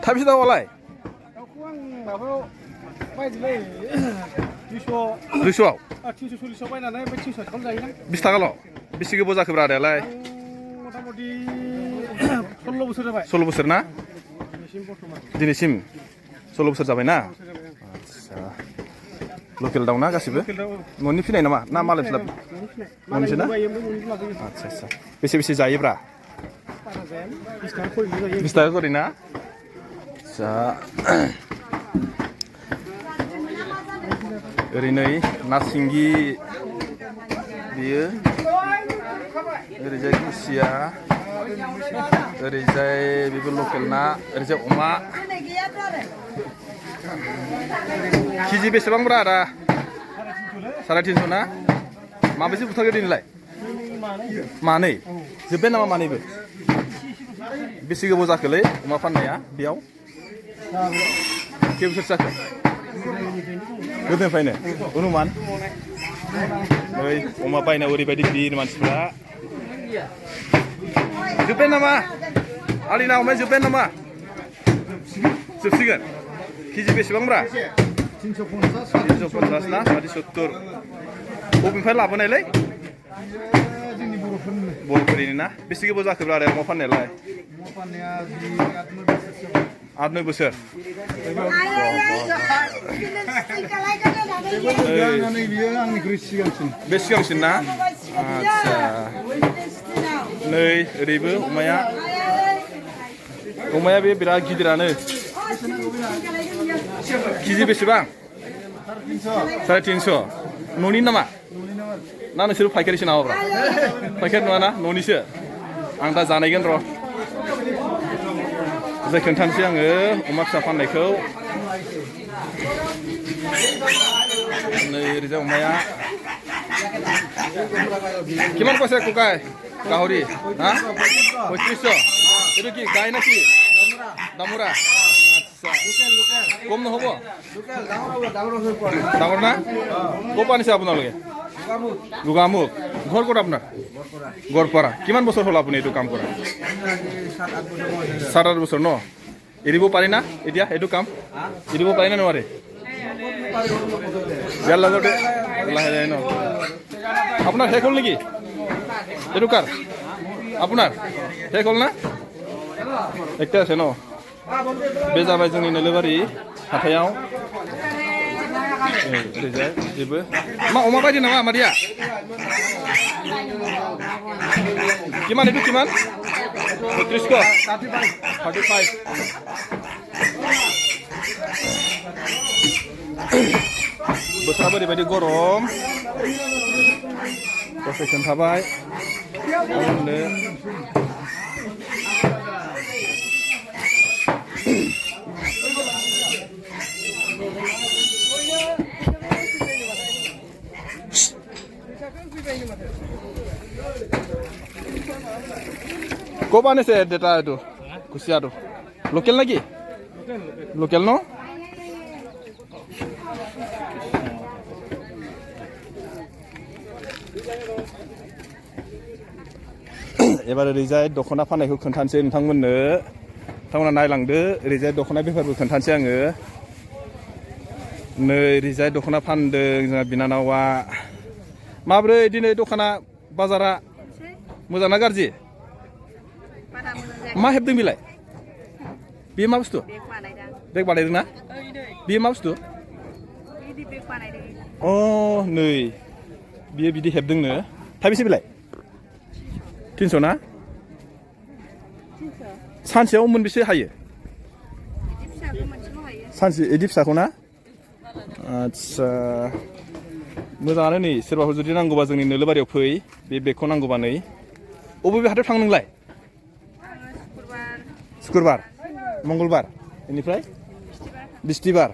थाइबेसे दाउआलाय दाउखौ आं माबायाव बायदिलै 200 200आव 340 बायनानै ओमफ्राय 300 थाखाल' जायोना 20 थाखाल' बेसे गोबाव जाखोब्रा आदायालाय मथा मथि 16 बोसोर जाबाय 16 बोसोर ना दिनैसिम 16 बोसोर जाबाय ना आच्छा लकेल दाउ ना गासिबो न'नि फिनाय नामा ना मालाय फिला न'निसो ना आच्छा आच्छा बेसे जायोब्रा 20 थाखा करि ना आच्छा ओरैनो ना सिंगि बियो ओरैजाय खुसिया ओरैजाय बेबो लकेल ना ओरैजाय अमा केजि बेसेबांब्रा आदा 350 ना माबेसे बुथारगोन दिनैलाय मानै जोब्बाय नामा मानैबो बेसे गोबाव जाखोलै अमा फाननाया बेयाव खै बोसोर जाखो गोदोनिफ्रायनो अनुमान ओइ अमा बायनायाव ओरैबायदि बिर मानसिफ्रा जोब्बाय नामा आलिना अमाया जोब्बाय नामा जोबसिगोन केजि बेसेबांब्रा 350 ना 70 बबेनिफ्राय लाबोनायलै बर'फोरनि ना बेसे गोबाव जाखोब्रा आरो अमा फाननायालाय 8-9 बोसोर बे सिगांसिन ना आच्छा नै ओरैबो अमाया बे बिराद गिदिरानो केजि बेसेबां 350 न'नि नामा ना नोंसोर फायखारिसो नामाब्रा फायखारि नङा ना न'निसो आं दा जानायगोन र' जाय खोन्थानोसै आङो अमा फिसा फाननायखौ नै ओरैजाय अमाया কিমান পয়সা কোকাই গাহৰি হা 3500 এটা কি গাই নাকি দামুরা আচ্ছা কম নহব ডাঙৰ না ক'ৰ আনিছে আপোনালোকে গোগামুখ ঘৰ ক'ত আপোনাৰ গড়পাৰা কিমান বছৰ হ'ল আপুনি এইটো কাম কৰা 7-8 বছৰ ন এৰিব পাৰি না এতিয়া এইটো কাম এৰিব পাৰি না নোৱাৰে বিয়াৰ লগতে লাহে যায় ন আপোনাৰ শেষ হ'ল নেকি এইটো কাৰ আপোনাৰ শেষ হ'ল না একটা আছে ন बे जाबाय जोंनि नोलोबारि हाथायाव ओरैजाय बेबो मा अमा बायदि नामा मादैया किमान itu किमान 35 बोथोराबो ओरैबायदि गरम दसे खोन्थाबाय Kok anis ya data itu kusia tuh lokal lagi lokal no एबार ओरैजाय दख'ना फाननायखौ खोन्थानोसै नोंथांमोननो नोंथांमोना नायलांदो ओरैजाय दख'ना बेफारबो खोन्थानोसै आङो नै ओरैजाय दख'ना फानदों जोंहा बिनानावा माब्रै दिनै दखाना बाजारा मोजां ना गाज्रि मा हेबदों बिलाय बेयो मा बुस्थु बेग बानायदों ना बेयो मा बुस्थु अ नै बियो बिदि हेबदोंनो थाइबेसे बिलाय 300 ना सानसेयाव मोनबेसे हायो सानसे इदि फिसाखौ ना आच्छा मोजाङानो नै सोरबाफोर जुदि नांगौबा जोंनि नोलोबारियाव फै बे बेगखौ नांगौबा नै अबे हाथायाव थाङो नोंलाय शुक्रबार मंगलबार बेनिफ्राय बिस्तिबार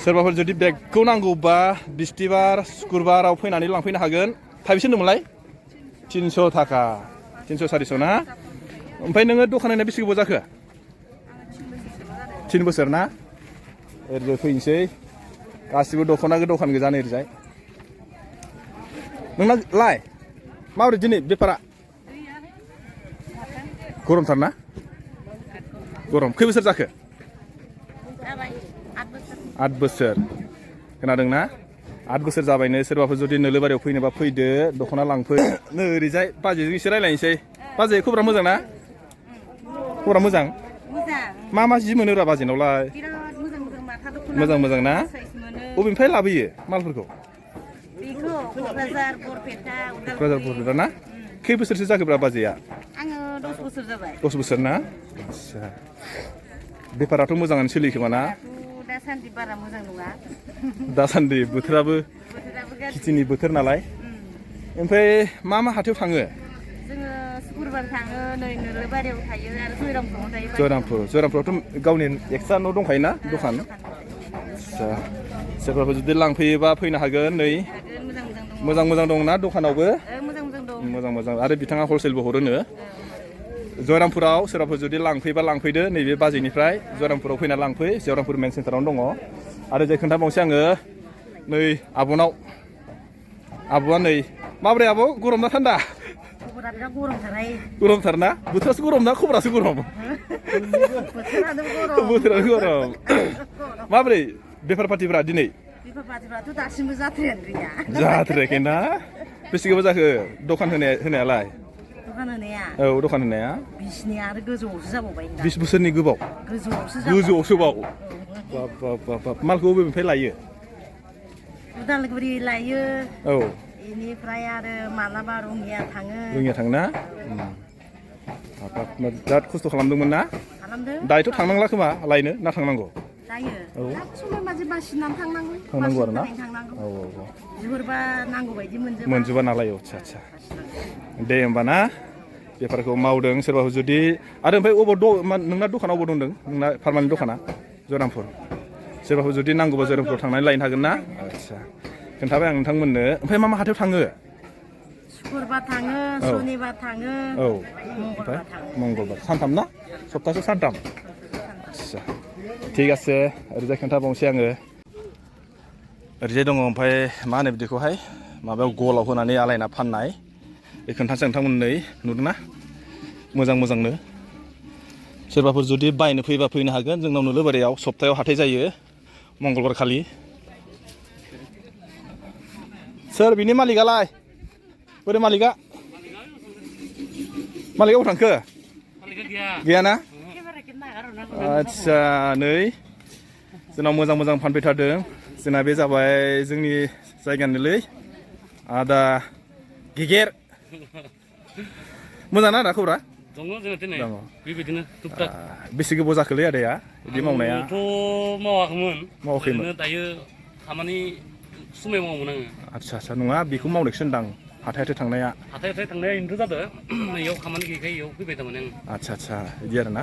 सोरबाफोर जुदि बेगखौ नांगौबा बिस्तिबार शुक्रबाराव फैनानै लांफैनो हागोन थाइबेसे होनदोंमोनलाय 300 थाखा 300-400 ना ओमफ्राय नोङो दखान होनाया बेसे गोबाव जाखो 3 बोसोर ना ओरैजाय फैनोसै गासिबो दख'ना दखान गोजान ओरैजाय नोंना लाय माबोरै दिनै बेफारा गरमथार ना गरम खै बोसोर जाखो जाबाय 8 बोसोर 8 बोसोर खोनादोंना 8 बोसोर जाबायनो सोरबाफोर जुदि नोलोबारियाव फैनोबा फैदो दख'ना लांफै नै ओरैजाय बाजैजों एसे रायलायनोसै बाजै खबरा मोजां ना खबरा मोजां मोजां मा जि मोनो रा बाजैनावलाय बिराद मोजां मोजां माथा दख'ना मोजां ना साइज मोनो बबेनिफ्राय लाबोयो मालफोरखौ बेखौ क'क्राझार बरपेटा क'क्राझार बरपेटा ना खै बोसोरसो जाखोब्रा बाजैया आङो 10 बोसोर जाबाय 10 बोसोर ना आच्छा बेफाराथ' मोजाङानो सोलियो खोमा ना दासान्दि बारा मोजां नङा दासान्दि बोथोराबो गाज्रि खेथिनि बोथोर नालाय ओमफ्राय मा हाथायाव थाङो जोङो सुक्रुबार थाङो नै नोलोबारियाव थायो आरो जयरामपुराव थायो जयरामपुरावथ' गावनि एक्सट्रा न' दंखायो ना दखान आच्छा सोरबाफोर जुदि लांफैयोबा फैनो हागोन नै मोजां दं ना दखानावबो मोजां आरो बिथाङा हलसेलबो हरोनो जयरामपुराव सोरबाफोर जुदि लांफैबा लांफैदो नैबे बाजैनिफ्राय जयरामपुराव फैना लांफै जयरामपुर मेन सेन्टारावनो दङ आरो जाय खोन्थाबावनोसै आङो नै आब'आ नै माब्रै आब' गरम ना थान्दा खबरा बिराद गरमथारहाय गरमथार ना बोथोरासो गरम ना खबरासो गरम बोथोरानो गरम माब्रै बेफार पार्टिफ्रा दिनै बेफार पार्टिफ्राथ' दासिमबो जाथाराखै ना बेसे गोबाव जाखो दखान होनायालाय दखान होनाया 20नि आरो गोजौआवसो जाबावबाय 20 बोसोरनि गोबाव गोजौआवसो बाव बाब मालखौ बबेनिफ्राय लायो उदालगुरि लायो औ बेनिफ्राय आरो मालाबा रङिया थाङो ना बिराद खस्थ' खालामदोंमोन ना दायोथ' थांनांला खोमा लायनो ना थांनांगौ दायो समाय बादि बासिनानै थांनांगौ आरो ना औ बिहरबा नांगौ बायदि मोनजोबा नालाय आच्छा दे होमबा ना बेफारखौ मावदों सोरबाफोर जुदि आरो ओमफ्राय नोंना दखाना अबाव दंदों नोंना पारमानेन्ट दखाना जयरामपुर सोरबाफोर जुदि नांगौबा जयरामपुराव थांनानै लायनो हागोन ना आच्छा खोन्थाबाय आं नोंथांमोननो ओमफ्राय मा हाथायाव थाङो सुक्रुबार थाङो सनिबार थाङो औ ओमफ्राय मंगलबार सानथाम ना सप्तासेयाव सानथाम आच्छा ठीक আছে ओरैजाय खोन्थाबावनोसै आङो ओरैजाय दङ ओमफ्राय मा होनो बिदिखौहाय माबायाव गलाव होनानै आलायना फाननाय बे खोन्थासै नोंथांमोननै नुदोंना मोजांनो सोरबाफोर जुदि बायनो फैबा फैनो हागोन जोंनाव नोलोबारियाव सप्तायाव हाथाय जायो मंगलबार खालि सोर बिनि मालिकआलाय बोरै मालिकआ अबाव थांखो गैया ना आच्छा नै जोंनाव मोजां फानफैथारदों जोंना बे जाबाय जोंनि जायगानिलै आदा गेगेर मोजां ना खबरा दङ जोंना बेबायदिनो टुकटाक बेसे गोबाव जाखोलै आदाया बिदि मावनाया मावाखैमोन दायो खामानि समाय मावोमोन आङो आच्छा नङा बेखौ मावनायखौसो होनदां हाथाय थांनाया इन्टु जादों इयाव खामानि गैयैखाय इयाव फैबाय थारमाने आं आच्छा बिदि आरो ना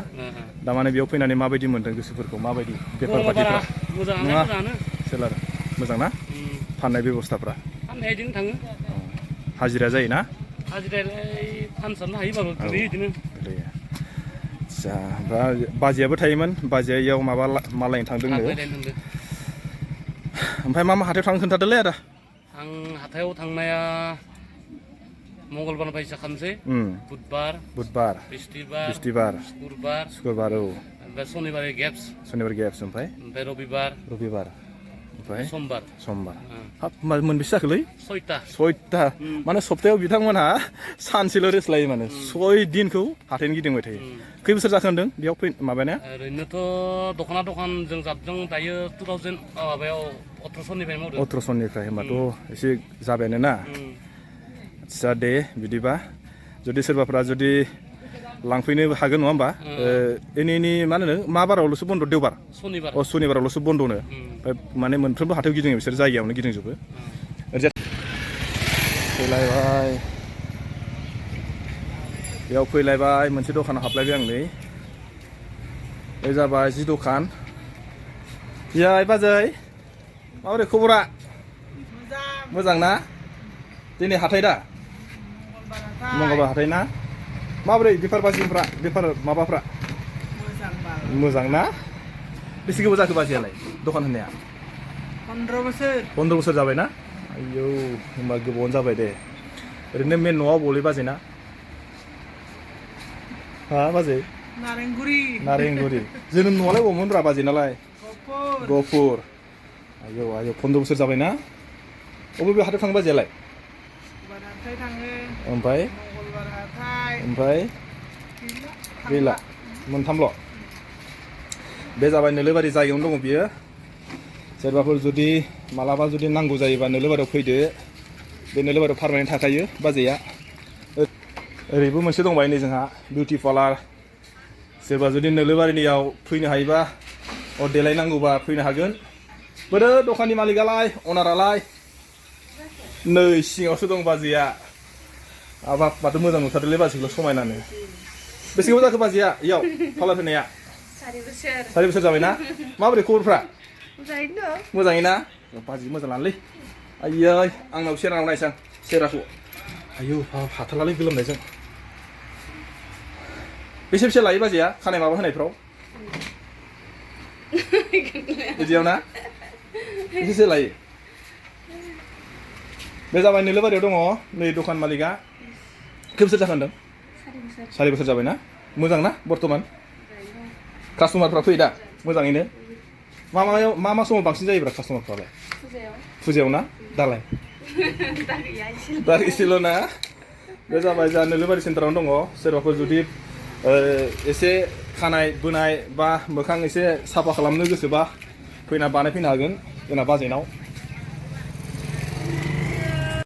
दामाने बेयाव फैनानै माबायदि मोनदों गोसोफोरखौ माबायदि बेफार पार्टिफ्रा मोजाङानो सेलार मोजां ना फाननाय बेबस्थाफ्रा फाननाया बिदिनो थाङो हाजिरा जायो ना हाजिरायालाय फानसाबनो हायोबाबो गोलैयो बिदिनो आच्छा ओमफ्राय बाजैयाबो थायोमोन बाजैया इयाव माबा मालायनो थांदोंनो ओमफ्राय मा हाथायाव थांनो खोन्थादोलै आदा आं हाथायाव थांनाया मंगलबारनिफ्राय खालामसै बुधबार बिस्थिबार शुक्रबार औ ओमफ्राय शनिबार गेप्स ओमफ्राय रबिबार ओमफ्राय समबार हाब मोनबेसे जाखोलै 6ता माने सप्तायाव बिथांमोनहा सानसेल' रेस्ट लायो माने 6 दिनखौ हाथायनि गिदिंबाय थायो खै बोसोर जाखो होनदों बेयाव माबानाया ओरैनोथ' दख'ना जों जाबजों दायो 2000 माबायाव 1800निफ्राय मावदों 1800निफ्राय होनबाथ' एसे जाबायानो ना आच्छा दे बिदिबा जुदि सोरबाफोरा जुदि लांफैनो हागोन नङा होमबा एनि मा होनो मा बारावल'सो बन्द देवबार सनिबारावल'सो बन्द'नो ओमफ्राय माने मोनफ्रोमबो हाथायाव गिदिङो बिसोर जायगायावनो गिदिंजोबो फैलायबाय बेयाव फैलायबाय मोनसे दखानाव हाबलायबाय आं नै बे जाबाय जि दखान याय बाजै माबोरै खबरा मोजां ना दिनै हाथाय दा मंगलबार हाथाय ना माबोरै बेफार माबाफ्रा मोजां ना बेसे गोबाव जाखो बाजैयालाय दखान होनाया 15 बोसोर जाबाय ना आयौ होमबा गोबावानो जाबाय दे ओरैनो मेन न'आव बबेलै बाजैना हा बाजै नारेंगुरि जोनोम न'आलाय बबावमोन रा बाजै नालाय गहपुर आयौ आयौ 15 बोसोर जाबायना अबे बे हाथायाव थाङो बाजैयालाय ओमफ्राय गैला मोनथामल' बे जाबाय नोलोबारि जायगायावनो दङ बियो सोरबाफोर जुदि मालाबा जुदि नांगौ जायोबा नोलोबारियाव फैदो बे नोलोबारियाव पारमानेन्ट थाखायो बाजैया ओरैबो मोनसे दंबाय नै जोंहा बिउटि पार्लार सोरबा जुदि नोलोबारिनियाव फैनो हायोबा देलायनांगौबा फैनो हागोन बोरो दखाननि मालिकालाय अनारालाय नै सिङावसो दं बाजैया आबाब माथो मोजां नुथारदोंलै बाजैखौ समायनानो बेसे गोबाव जाखो बाजैया इयाव पार्लार फैनाया 4 बोसोर जाबायना माबोरै खबरफ्रा मोजाङै ना बाजै मोजां लानोलै आयै आंनाव सेरानाव नायसां सेराखौ आयौ हाथारलालै गोलोमनायजों बेसे लायो बाजैया खानाय माबा होनायफ्राव बिदियाव ना बेसेसो लायो बे जाबाय नोलोबारियाव दङ नै दखान मालिका खै बोसोर जाखो होनदों 4 बोसोर जाबायना मोजां ना बर्थमान कास्टमारफ्रा फैयो दा मोजाङैनो मा समाव बांसिन जायोब्रा कास्टमारफ्रालाय फुजायाव ना दालाय दा एसेल' ना बे जाबाय जा नोलोबारि सेन्टारावनो दङ सोरबाफोर जुदि एसे खानाय बोनाय बा मोखां एसे साफा खालामनो गोसोबा फैना बानायफैनो हागोन जोंना बाजैनाव